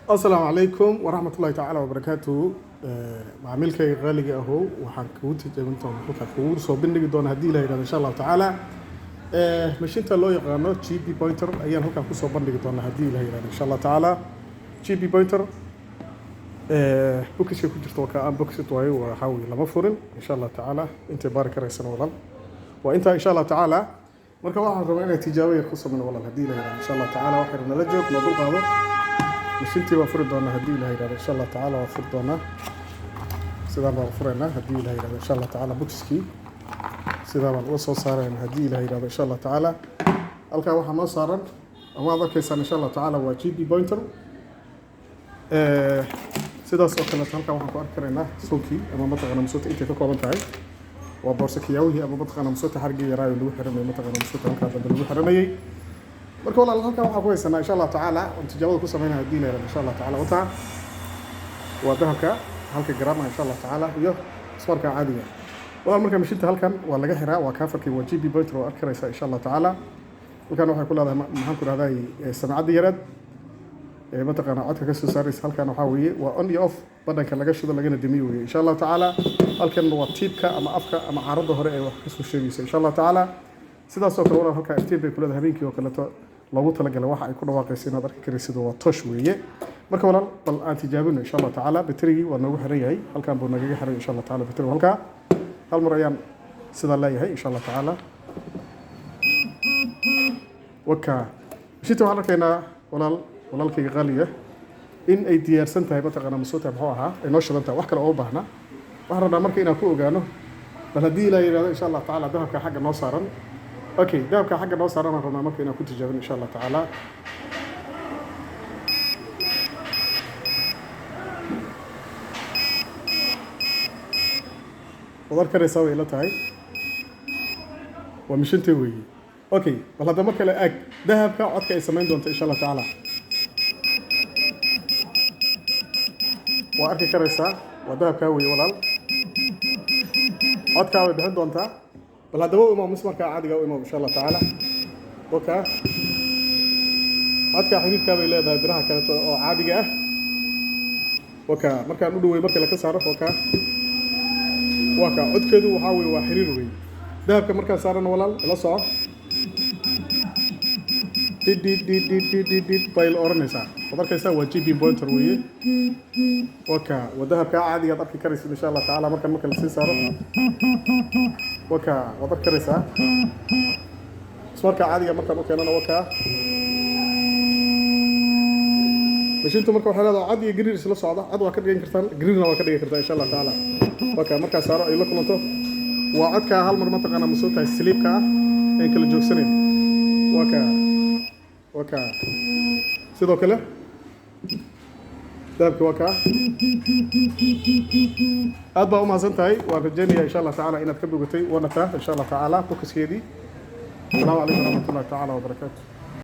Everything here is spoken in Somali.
Asalaamu calaykum waraxmatullahi tacaala wabarakaatuhu. Macaamiilkayga qaaliga ahow, waxaan kugu tijaabin doonaa, halkaa kugu soo bandhigi doona, haddii la yidhahdo, insha Allahu tacaala, mashiinta loo yaqaano GB Pointer ayaan halkaa kusoo bandhigi doonaa, haddii la yidhahdo, insha Allahu tacaala. GB Pointer bokiska ku jirta waa ka unboxed waayo, waxaa weye lama furin, insha Allah tacaala. Intay baari karaysana, walaal, waa intaa, insha Allah tacaala. Marka waxaan rabaa inay tijaabo yar ku sameyno, walaal, haddii la yidhahdo, insha Allah tacaala. Wax yar nala joog, noo dul qaado. Mashiintii baan furi doonaa, haddii la yidhahdo, insha Allah tacaala. Waan furi doonaa, sidaan baan furaynaa, haddii la yidhahdo, insha Allah tacaala. Bokiskii sidaa baan uga soo saaraynaa, haddii la yidhahdo, insha Allah tacaala. Halkaa waxaa noo saaran ama aad arkaysaan, insha Allah tacaala, waa GB Pointer. Sidaas oo kaleeto halkan waxaan ku arki karaynaa suunkii ama mataqaana masuuta intay ka kooban tahay. Waa boorso kiyaawihii ama mataqaana masuuta xarigii yaraayo lagu xiranayay, mataqaana masuuta halkaa dambe lagu xiranayay. Marka walaal, halkan waxaan ku haysanaa, insha Allah tacaala, oon tijaabada ku sameynaya, haddii la yidhahdo, insha Allah tacaala, wataa waa dahabka halka garaama, insha Allah tacaala, iyo smarka caadiga, walaal. Marka mashiinta halkan waa laga xiraa, waa kaafarkii, waa GB Pointer, waa arki karaysaa, insha Allah tacaala. Halkan waxay ku leedahay, maxaan ku dhahday, samacadda yaraad ee mataqaana codka ka soo saaraysa. Halkan waxaa weeye waa on iyo off, badhanka laga shido lagana damiyo weeye, insha Allah tacaala. Halkan waa tiibka ama afka ama caaradda hore ee wax kasoo sheegaysa, insha Allah tacaala. Sidaas oo kale, walaal, halkaa iftiin bay ku leedahay, habeenkii oo kaleeto loogu talagalay waxa ay ku dhawaaqaysa inaad arki karaysid, waa toosh weeye. Marka walaal, bal aan tijaabino, insha Allah tacaala. Baterigii waa noogu xiran yahay, halkan buu nagaga xiray, insha Allah tacaala. Baterigu halkaa hal mar ayaan sidaa leeyahay, insha Allah tacaala. Waka mashiinta waxaan arkaynaa, walaal, walaalkayga qaaliga, in ay diyaarsan tahay, mataqaana masuuta muxuu ahaa, ay noo shidan tahay, wax kale oo baahna. Waxaan rabnaa marka inaan ku ogaano bal, haddii ilaa yidhahdo, insha Allah tacaala, dahabka xagga noo saaran. Okay, dahabka xagga noo saaran aan rabnaa marka inaan ku tijaabino, insha Allah tacaala. Waad arkanaysaa, way ila tahay, waa mishinta weeye. Okay, bal hadda mar kale aag dahabka codka ay samayn doonto, insha Allah tacaala. Waa arki karaysaa, waa dahabkaa weeye, walaal, codkaa way bixin doontaa. Bal haddaba u imaam mismarkaa caadiga u imaam, insha Allah tacaala. Waka codkaa xiriirkaa bay leedahay biraha kaleeto oo caadiga ah. Waka markaan u dhawey marka laka saaro, waka waa ka codkeedu waxaa weye, waa xiriir weeye. Dahabka markaan saarana, walaal, ila soco, did did did did did did did bay la oranaysaa. Waad arkaysaa, waa GB Pointer weeye. Waka waa dahabkaa caadiga aad arki karaysid, insha Allah tacaala. Markaan marka lasii saaro, waka waad arki karaysaa. Ismarkaa caadiga markaan u keenana, waka mashiintu marka waxay leedahay cad iyo gariir isla socda. Cad waa ka dhigan kartaan, gariirna waa ka dhigi kartaa, insha Allah tacaala. Waka markaa saaro ay la kulanto, waa codkaa hal mar, mataqaana masoo tahay saliibka ah aan kala joogsanayn. Waka waka sidoo kale dahabki waa kaa. Aad baa u mahadsan tahay. Waan rajeynaya, insha Allah tacaala, inaad ka bogatay. Waana taa, insha Allah tacaala, bokiskeedii. Asalaamu calaykum waraxmatullahi tacaala wabarakaatu.